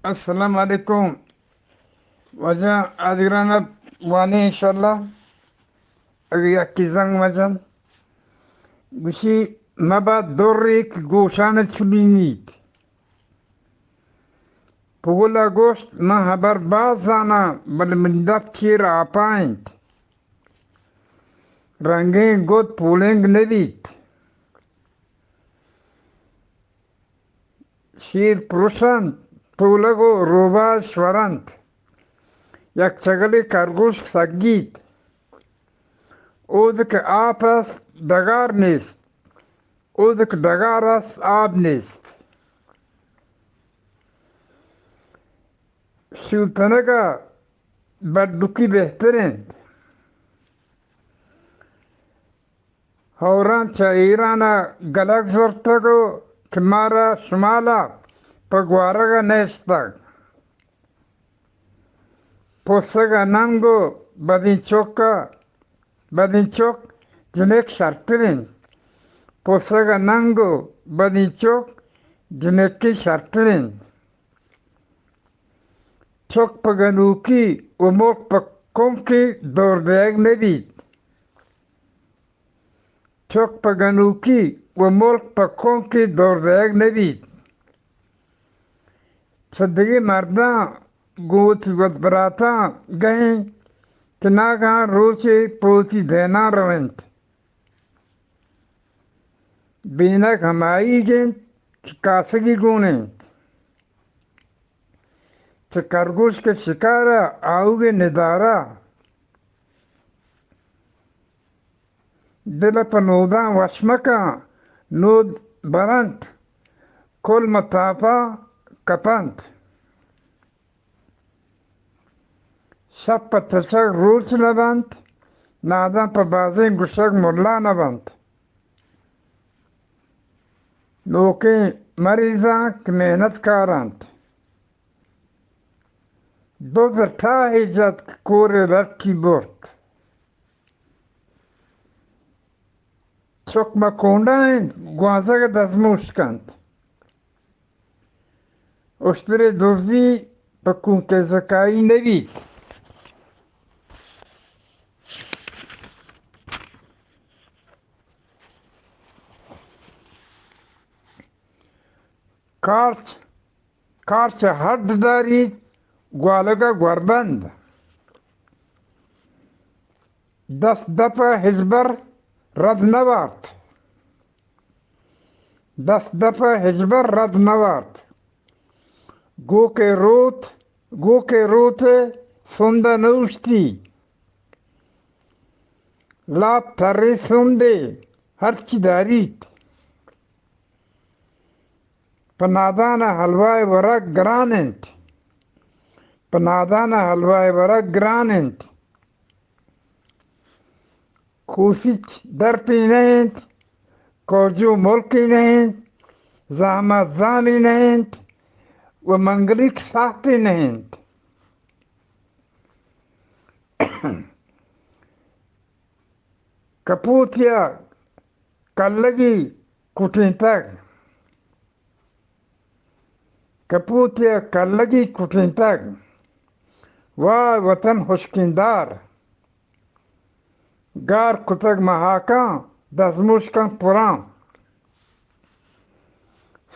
السلام علیکم۔ واجہ آدگران ءَ وانیں انشاءاللہ۔ اگہ یکے زنگ مجن گوشی، مبا درے کہ گوشان چلینیت۔ پگل ءَ گوشت، من ہبر باز زاناں، بلے منی دپ چیر آپا انت۔ رنگیں گد پولنگ نہ بیت۔ شیر پرش انت، تولگ و روباہ شور انت۔ یک چگلے کرگوشک سگیت۔ اود کہ آپ است، ڈگار نیست۔ اود کہ ڈگار است، آب نیست۔ شوتنگ ءَ بڈکی بہتر انت۔ ہوراں چہ ایران ءَ گلگ زرتگ و کہ مارا شمال ءَ پہ گوارگ ءَ نیشتگ۔ پسگ ءَ ننگ و بدیں چک ءَ، بدیں چک جنک شرتر انت۔ پسگ ءَ ننگ و بدیں چک جنکی شرتر انت۔ چک پہ گنوکی و ملک پہ کنکی دور دئیگ نہ بیت۔ چک پہ گنوکی و ملک پہ کنکی دور دئیگ نہ بیت۔ چہ دگہ مرداں گوں وتی وت براتاں گہیں کہ ناگہاں روچے پہ وتی دیناں رونت۔ بینگ ہماییگ انت کہ کاسگی گون انت۔ چہ کرگوشک ءِ شکار ءَ آؤگ ءِ ندارہ دل ءَ پہ نوداں وش مکن، نود برنت، کل متاپا کپنت۔ شپ پہ تچگ روچ نہ بنت، ناداں پہ بازیں گشگ ملا نہ بنت۔ نوکیں مریضاں کہ محنت کار انت، دز ءَ ٹاہے جت کہ کور ءِ لٹی برت۔ چک ماں کونڈا انت، گوانزگ ءَ دزموش کنت۔ اشترے دزی پہ کونکے زکائی نہ بیت۔ کارچ، کارچ ءَ ہڈ داریت، گوالگ ءَ گوربند۔ دست دپ ءَ ہچبر رد نہ وارت۔ دست دپ ءَ ہچبر رد نہ وارت۔ گوکے روت، گوکے روت ءَ سند ءَ نہ اوشتی۔ لاپ تریں سندے ہرچی داریت۔ پہ نادان ءَ حلوہ ءِ ورگ گران انت۔ پہ نادان ءَ حلوہ ءِ ورگ گران انت۔ کوسیچ درپے نہ انت، کورجو ملکے نہ انت، زحمت زامے نہ انت و منگلیک ساہتے نہ انت۔ کپوت یا کلگی کٹینتگ۔ کپوت یا کلگی کٹینتگ۔ وائے وطن ہشکیں دار۔ گار کتگ مہاکاں، دزموشکاں پراں۔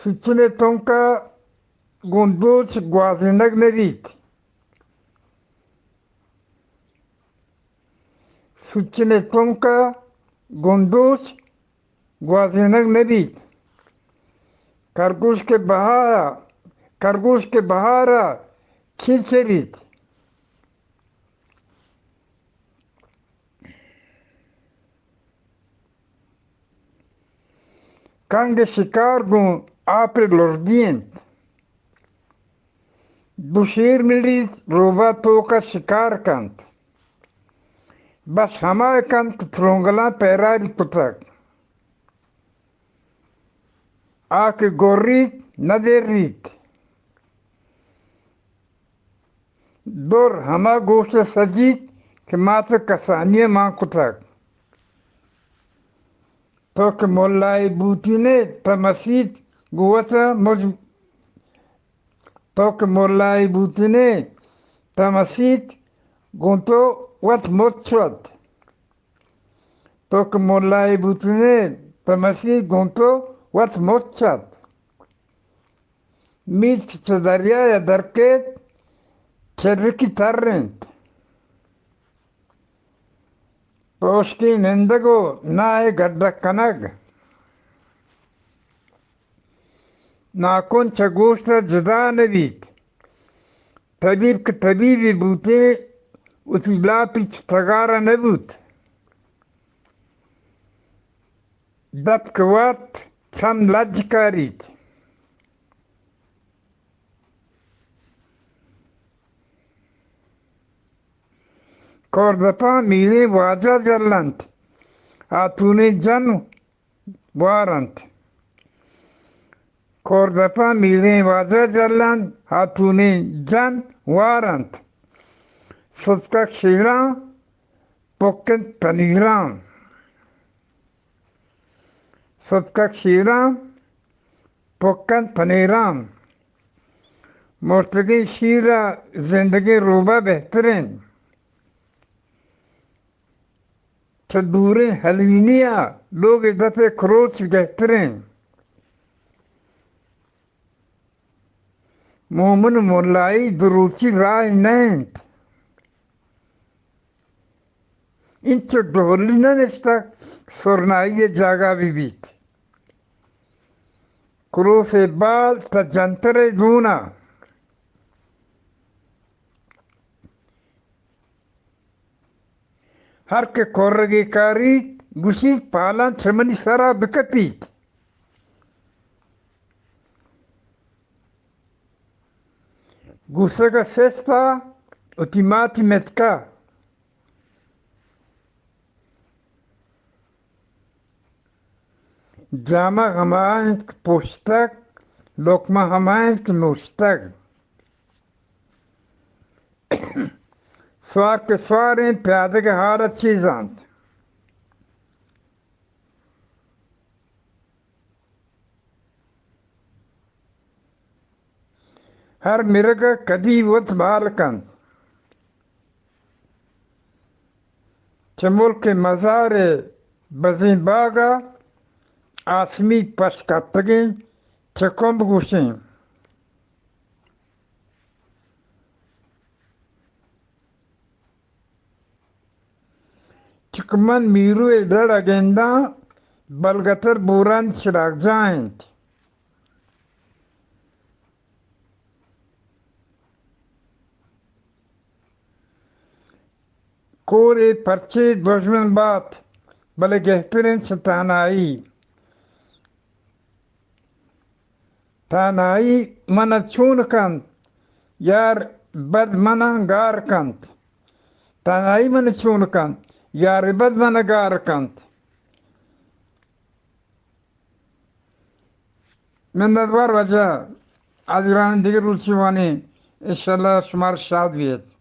سچنے تنکا گوں دوچ گوازینگ نہ بیت۔ سچنے تنکا گوں دوچ گوازینگ نہ بیت۔ کرگوشک ءِ بہارا، کرگوشک ءِ بہارا چی چریت؟ کنگ ءِ شکار گوں آپ ءِ لردی انت۔ دو شیر ملیت، روباہ توک ءَ شکار کنت۔ بس ہما کنت کہ ترونگلاں پیراری کتگ۔ آ کہ گوریت، نہ دیریت۔ در ہما گوش ءَ سجیت کہ مات کسانی ءَ مان کتگ۔ تو کہ ملائے بوتین ئے، پہ مسیت گوں وت ءَ مج-، تو کہ ملائے بوتنے، تہ مسیت گوں تو وت مرچ ات۔ تو کہ ملائے بوتنے، تہ مسیت گوں تو وت مرچ ات۔ میت کہ چہ دریا ءَ درکیت، چرکی تر انت۔ پہ ہشکیں نندگ ءُ ناہ ءِ گڈک کنگ۔ ناکن چہ گوشت ءَ جدا نہ بیت۔ طبیب کہ طبیبے بوتیں، وتی لاپی چہ تگار ءَ نہ بوت۔ دپ کہ وت، چم لج کاریت۔ کوردپاں میریں واجہ جلنت، ہاتونیں جن وارنت۔ کوردپاں میریں واجہ جلنت، ہاتونیں جن وارنت۔ ستکگ شیراں، پکنت پنیراں۔ ستکگ شیراں، پکنت پنیراں۔ مرتگیں شیر ءَ زندگیں روباہ بہتریں۔ چہ دوریں ہلینی ءَ لوگ ءِ دپ ءِ کروچ گہتریں۔ مومن ءُ ملائی دو روچی راہ نہ انت۔ انچو ڈہلی نہ نشتگ سرنائی ءِ جاگہ بہ بیت۔ کروس ءِ بال تہ جنتر ءِ دون ءَ۔ ہر کہ کرگے کاریت، گوشیت، پالاں چہ منی سرا بکپیت۔ گوسگ ءَ سستا وتی ماتی متکا۔ جامگ ہما انت کہ پوشتگ، لقمہ ہما انت کہ نوشتگ۔ سوار کہ سوار انت، پیادگ ءِ حال ءَ چی زانت؟ ہر مرگ ءَ کدی وت بال کنت۔ چہ ملک ءِ مزار ءِ بزیں باگ ءَ آسمی پش کپتگیں چکمب گوشیں۔ چک من میرو ءِ ڈڑ ءَ گنداں، بلگتر بورانی چراگجاہ انت۔ کور ءِ پرچے دژمن بات، بلے گہتر انت چہ تہنائی۔ تہنائی من ءَ چون کنت، یار بد من ءَ گار کنت۔ تہنائی من ءَ چون کنت، یار بد من ءَ گار کنت۔ منتوار واجہ، حاضران دگہ روچے وانیں، انشاءاللہ شمار شاد بیت۔